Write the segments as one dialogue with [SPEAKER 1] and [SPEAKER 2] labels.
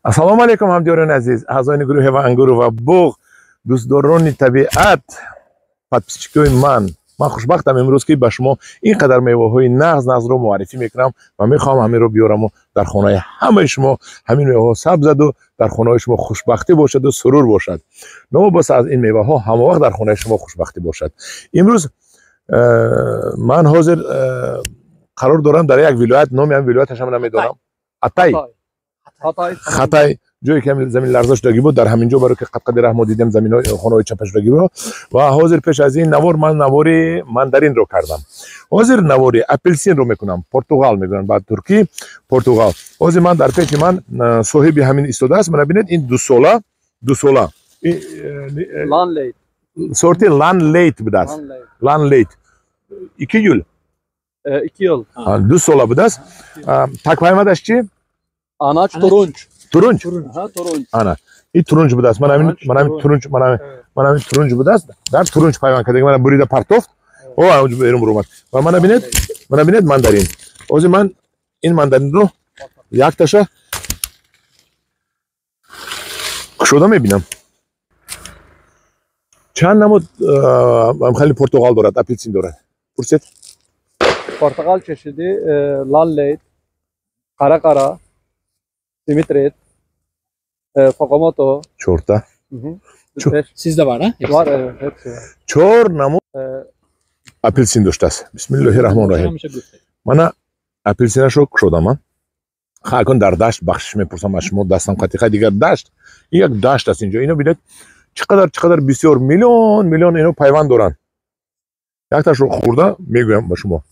[SPEAKER 1] Ассалому алайкум, ҳамдиёрони азиз, аъзоёни гурӯҳи Ангуру ва Буғ, дӯстдорони табиат, подписчикои ман. Ман хушбахтам имрӯз, ки ба шумо ин қадар меваҳои нағз нағзро муаррифӣ мекунам ва мехоҳам ҳаминро биёраму дар хонаи ҳамаи шумо ҳамин меваҳо сабзаду дар хонаҳои шумо хушбахтӣ бошаду сурур бошад. Новобаста аз ин меваҳо ҳама вақт дар хонаи шумо хушбахтӣ бошад. Имрӯз ман ҳозир қарор дорам дар як вилоят, номи ҳамин вилояташам намедонам. Атай. Хатай, ҷое ки замин ларза шудагӣ буд, дар ҳамин ҷо, барои ки қадқади раҳ мо дидем заминҳои хонаҳои чапа шудагиро. Ва ҳозир пеш аз ин навор ман навори мандаринро кардам. Ҳозир навори апелсинро мекунам. Портуғал мегӯянд ба туркӣ, портуғал. Ҳозир ман дар пеши ман соҳиби ҳамин истодааст. Мана бинед, ин дусола, дусола. Сорти Ланлейт будааст. Ланлейт. 2 yil.
[SPEAKER 2] 2 yil.
[SPEAKER 1] Ду сола будааст. Такпаймадаш чӣ?
[SPEAKER 2] Anaç turunç.
[SPEAKER 1] Turunç.
[SPEAKER 2] Ha, turunç.
[SPEAKER 1] Ана. И turunç будааст. Мана ҳамин, мана ҳамин turunç, мана мана ҳамин turunç будааст. Дар turunç пайванд кардаги. Мана бурида партофт. О, онҷо берун буромад. Ва мана бинед, мана бинед мандарин. Ҳозир ман ин мандаринро якташа кушода мебинам. Чанд намуд хеле портуғал дорад, апелсин дорад? Пурсед.
[SPEAKER 2] Portakal çeşidi Lalleyt, Kara Kara, Dimitret, Fokomoto.
[SPEAKER 1] Чорта.
[SPEAKER 3] Sizde var ha?
[SPEAKER 2] Var, evet, hepsi var.
[SPEAKER 1] Чор намуд апелсин доштааст. Бисмиллоҳи раҳмони раҳим. Мана апелсинашро кушодам. Ха, акун дар дашт бахшиш мепурсам аз шумо, дастам қатӣ. Хай, дигар дашт, ин як дашт аст инҷо. Ино бинед, чӣ қадар, чӣ қадар бисёр, миллион миллион ино пайванд доранд. Якташро хӯрда мегӯям ба шумо.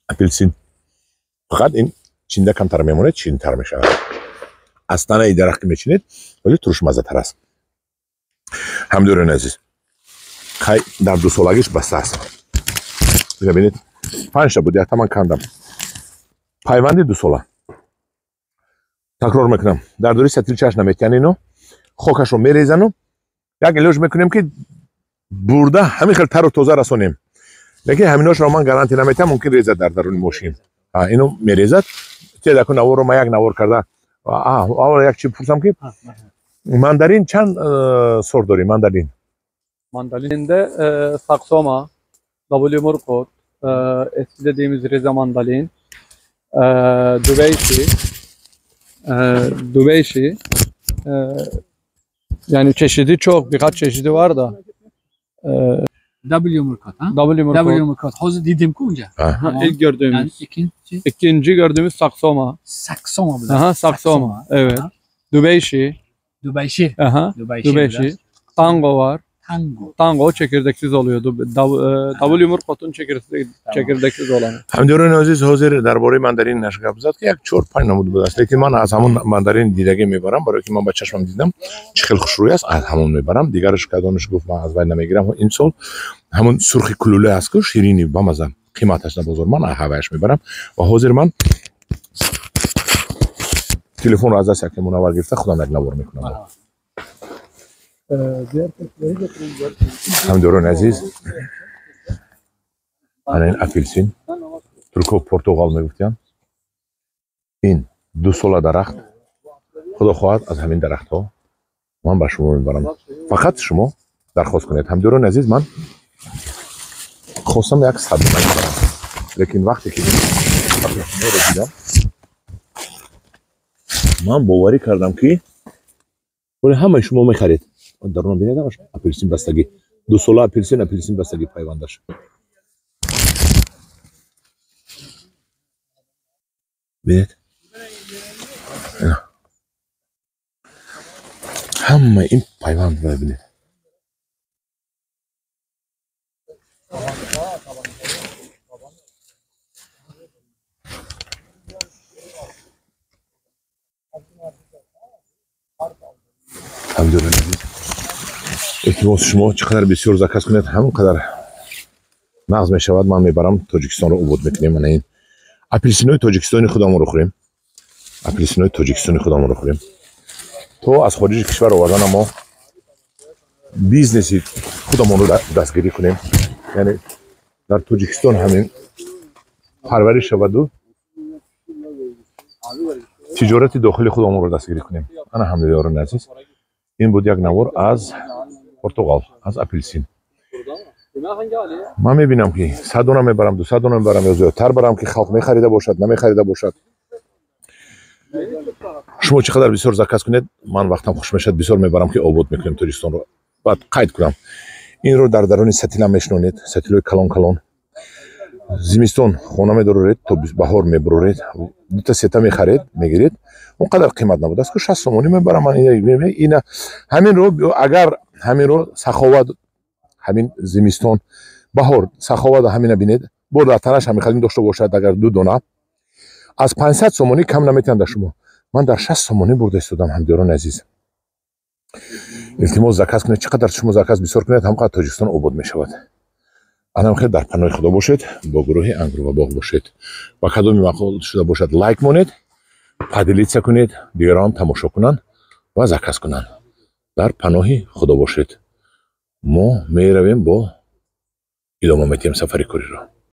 [SPEAKER 1] Апелсин фақат ин чинда камтар мемонад, ширинтар мешавад. Аз танаи дарахт ки мечинед, вале турушмаззатар аст. Ҳамдиёрони азиз, хай, дар дусолагиш баста аст. Ина бинед, панҷта буд, якта ман кандам. Пайванди дусола. Такрор мекунам, дар дури сатилчааш наметиҳанд ино, хокашро мерезану як илоҷ мекунем, ки бурда ҳамин хел тару тоза расонем. Лекин ҳаминошро ман гарантия наметиҳам, мумкин резад дар даруни мошин. Ино мерезад. Тедаку наворро ман як навор карда. Аввал як чи пурсам, ки мандарин чанд сорт дорӣ, мандарин?
[SPEAKER 2] Mandalinde Saksoma, W Murkot, eski dediğimiz Rize mandalin, Düveyşi, Düveyşi, yani çeşidi çok, birkaç çeşidi var da.
[SPEAKER 3] W Murkot, ha?
[SPEAKER 2] W Murkot.
[SPEAKER 3] W Murkot. Hozir didim ku unca.
[SPEAKER 2] Ha, ilk gördüğümüz.
[SPEAKER 3] Yani ikinci.
[SPEAKER 2] İkinci gördüğümüz Saksoma.
[SPEAKER 3] Saksoma bu.
[SPEAKER 2] Aha, Saksoma. Evet. Düveyşi.
[SPEAKER 3] Düveyşi.
[SPEAKER 2] Aha. Düveyşi. Tango var.
[SPEAKER 3] Tango.
[SPEAKER 2] Tango çekirdeksiz oluyordu. W Murkot'un çekirdeksiz olanı.
[SPEAKER 1] Ҳамдиёрони азиз, ҳозир дар бораи мандарин наш гап зад, ки як чор панҷ намуд будааст, лекин ман аз ҳамон мандарин дидагӣ мебарам, барои ки ман ба чашмам дидам, чӣ хел хушрӯй аст, аз ҳамон мебарам. Дигараш кадонаш гуфт, ман аз вай намегирам. Имсол ҳамон сурхи кулуле аст ку, ширини бамаза, қиматаш на бозор, ман аз ҳаваяш мебарам. Ва ҳозир ман телефонро аз даст яке мунаввар гирифта, худам як навор мекунам. Ҳамдиёрони азиз, ана ин апелсин, турко портуғал мегуфтиянд. Ин дусола дарахт, худо хоҳад, аз ҳамин дарахтҳо ман ба шумо мебарам. Фақат шумо дархост кунед. Ҳамдиёрони азиз, ман хостам як 100 дона барам, лекин вақте ки апелсинҳоро дидам, ман боварӣ кардам, ки вале ҳамаи шумо мехаред. Даруна бинед, ҳамаш апелсин бастагӣ, дусола апелсин, апелсин бастагӣ пайвандаш. Бинед, ҳама ин пайванд бинед. Ҳамдиёрони азиз, илтимос, шумо чӣ қадар бисёр заказ кунед, ҳамон қадар нағз мешавад. Ман мебарам, Тоҷикистонро обод мекунем. Мана ин апелсинҳои Тоҷикистони худамонро хӯрем, апелсинҳои Тоҷикистони худамонро хӯрем. То аз хориҷи кишвар овардана мо бизнеси худамонро дастгирӣ кунем, яъне дар Тоҷикистон ҳамин парвариш шаваду. Тиҷорати дохили худамонро дастгирӣ кунем. Ана, ҳамдиёрони азиз, ин буд як навор аз портуғал, аз апелсин. Ман мебинам, ки 100 дона мебарам, 200 дона мебарам ё зиёдтар барам, ки халқ мехарида бошад, намехарида бошад. Шумо чӣ қадар бисёр заказ кунед, ман вақтам хуш мешавад, бисёр мебарам, ки обод мекунем Тоҷикистонро. Баъд қайд кунам, инро дар даруни сатила мешинонед, сатилҳои калон калон. Зимистон хона медороред, то баҳор мебуроред, дута сета мехаред, мегиред. Он қадар қимат набудааст, ку 60 сомонӣ мебарам ман ина. Ҳаминро агар, ҳаминро саховат, ҳамин зимистон, баҳор саховат, ҳамина бинед, бо дар танаш ҳамин халин дошта бошад, агар ду дона, аз 500 сомонӣ кам наметиҳанд дар шумо. Ман дар 60 сомонӣ бурда истодам. Ҳамдиёрони азиз, илтимос, заказ кунед. Чӣ қадар шумо заказ бисёр кунед, ҳам қадар Тоҷикистон обод мешавад. Анам хел дар паноҳи Худо бошед, бо гурӯҳи «Ангур ва боғ» бошед. Ба кадоми маъқул шуда бошад, лайк монед, поделиться кунед, дигарон тамошо кунанд ва заказ кунанд. Дар паноҳи Худо бошед. Мо меравем, бо идома медиҳем сафари кориро.